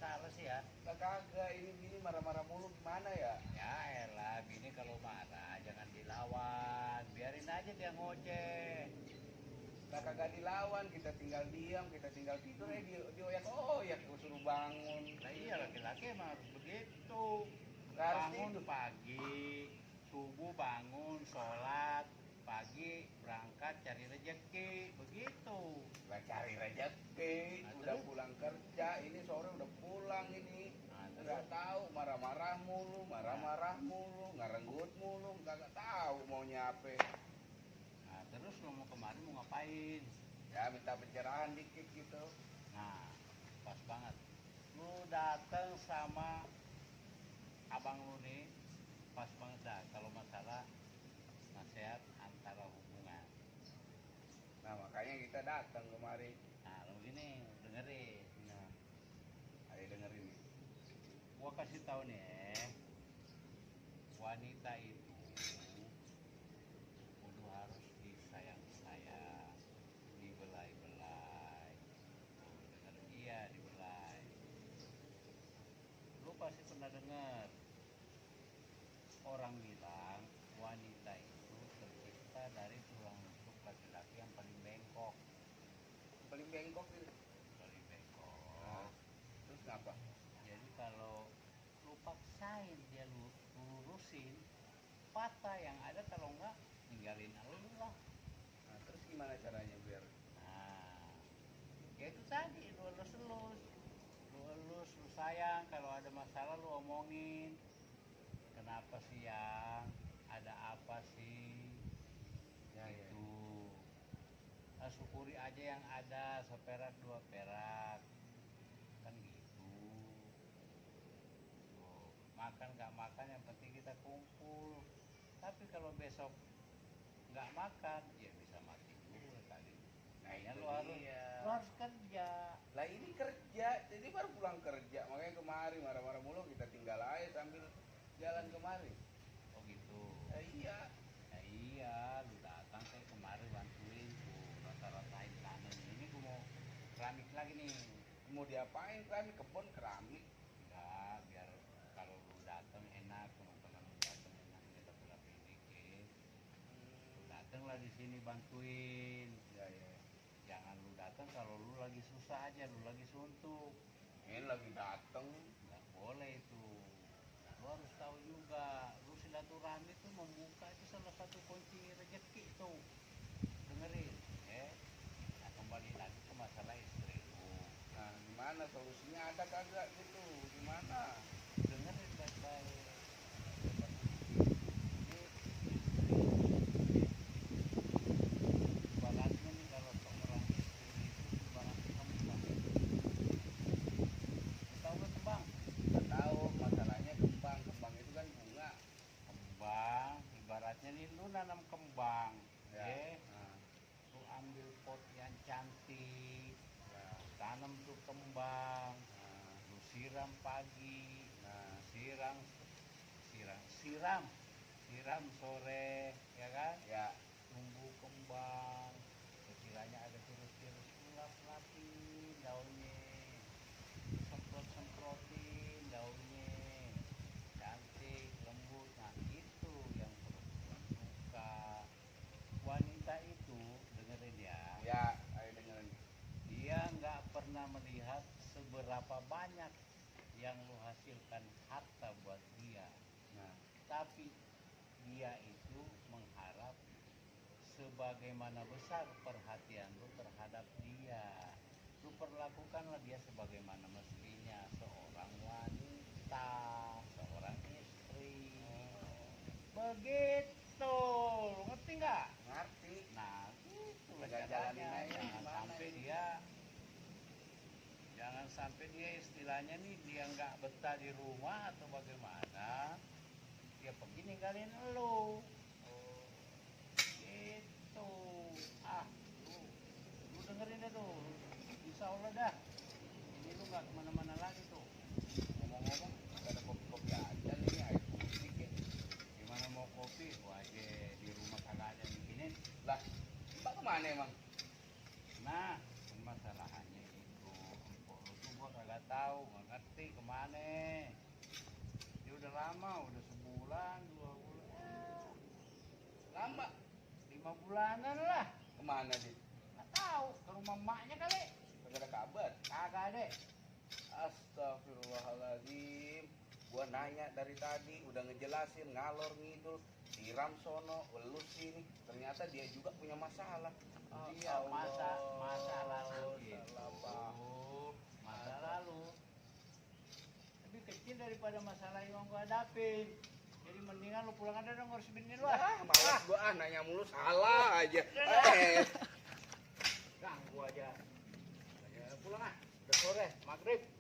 salah sih ya. Lah kagak, ini bini marah-marah mulu gimana ya? Ya elah, bini kalau marah jangan dilawan, biarin aja dia ngoceh. Lah kagak dilawan, kita tinggal diam, kita tinggal tidur, dioyak-oyak, gue suruh bangun. Nah iya, laki-laki emang harus begitu. Harus Bangun tidur. pagi, subuh bangun, sholat, pagi berangkat cari rezeki, begitu. Lah cari rezeki, Nah, udah terus? pulang kerja, ini sore udah pulang ini. Nah, Nggak terus? tahu, marah-marah mulu, ngarenggut mulu, kagak tahu maunya apa. Nah, terus lo mau kemari mau ngapain? Ya minta pencerahan dikit gitu. Nah, pas banget. Lu dateng sama abang lu nih, pas banget dah kalau masalah nasihat antara hubungan. Nah makanya kita datang kemari. Nah, lu gini, dengerin. Nah, ayo dengerin nih. Gua kasih tahu nih wanita itu kudu harus disayang-sayang, dibelai-belai. Tuh, denger iya dibelai. Lu pasti pernah dengar orang bilang wanita itu tercipta dari tulang rusuk laki-laki yang paling bengkok. Paling bengkok gitu. Paling Nah, bengkok. terus ngapa? Jadi kalau lu paksain dia lurusin, patah yang ada, kalau enggak tinggalin lu lah. Nah, terus gimana caranya biar? Nah, ya itu tadi, lu elus-elus, lu sayang, kalau ada masalah lu omongin. Kenapa sih yang ada apa sih? Ya, ya. Itu syukuri aja yang ada, seperak dua perak kan gitu. Tuh, makan nggak makan yang penting kita kumpul. Tapi kalau besok nggak makan ya bisa mati juga kali. Nah, Ya, itu dia. lu harus kerja. Lah ini kerja, jadi baru pulang kerja. Makanya kemari marah-marah mulu, kita tinggal aja sambil jalan kemari. Oh gitu. Iya. Ya iya, lu datang kayak kemarin bantuin tuh rata-ratain tanah ini. Gua mau keramik lagi nih. Mau diapain keramik? Kebun keramik. Enggak, biar kalau lu datang enak, teman-teman lu datang enak, kita pulang dikit. Lu datang lah di sini bantuin. Ya, ya. Jangan lu datang kalau lu lagi susah aja, lu lagi suntuk. Ini lagi dateng. Nggak boleh itu. Lu harus tahu juga, lu silaturahmi itu membuka, itu salah satu kunci rezeki itu. Dengerin, ya. Nah, kembali lagi ke masalah istri lu. Nah, gimana solusinya, ada kagak gitu? Gimana? Dengerin baik-baik. Ibaratnya nih, kalau seorang istri itu ibaratnya kembang. Tahu nggak kembang? Nggak tahu, masalahnya kembang. Kembang itu kan bunga. Kembang, ibaratnya nih lu nanam kembang, Ya. ya. Nah, Lu ambil pot yang cantik, ya. tanam tuh kembang, Nah, lu siram pagi, nah. siram siram siram sore, ya kan? Ya. Tumbuh kembang, sekiranya ada virus-virus, lap-lapin daunnya, semprotin daunnya, cantik lembut. Nah itu yang perempuan suka. Wanita itu, dengerin ya, Ya, ayo dengerin. dia nggak pernah melihat seberapa banyak yang lu hasilkan harta buat dia, Nah, tapi dia itu mengharap sebagaimana besar perhatian lu terhadap dia. Lu perlakukanlah dia sebagaimana mestinya seorang wanita, seorang istri. Begitu, lu ngerti nggak? ngerti. Nah, itu Tinggal caranya. jalanin aja Jangan gimana sampai ini. dia, jangan sampai dia istilahnya nih, dia nggak betah di rumah atau bagaimana, dia pergi ninggalin lu. Oh, Gitu. Ah, lu dengerin deh tuh. Insya Allah dah. Ini lu nggak kemana-mana lagi tuh. ngomong-ngomong, nggak ada kopi-kopi aja nih, air putih ya. Gimana mau kopi? Gua aja di rumah kagak ada bikinin. Lah, mbak kemana emang? Nah, masalahnya itu empok lu tuh gua kagak tahu, nggak ngerti kemana. Dia udah lama, udah sebulan, 2 bulan, Lama. 5 bulanan lah. Kemana dia? Nggak tahu, ke rumah emaknya kali. Kagak ada kabar. Kagak deh. Astagfirullahaladzim. Gua nanya dari tadi, udah ngejelasin ngalor ngidul, siram sono, elus sini. Ternyata dia juga punya masalah. Oh, Ya masa Allah, lalu gitu. salah paham. Masa lalu lebih kecil daripada masalah yang gua hadapin. Jadi mendingan lu pulang aja dong, ngurus bini lu. Ah, malas gua nanya mulu salah aja. Ganggu aja. Pulang ah, udah sore, maghrib.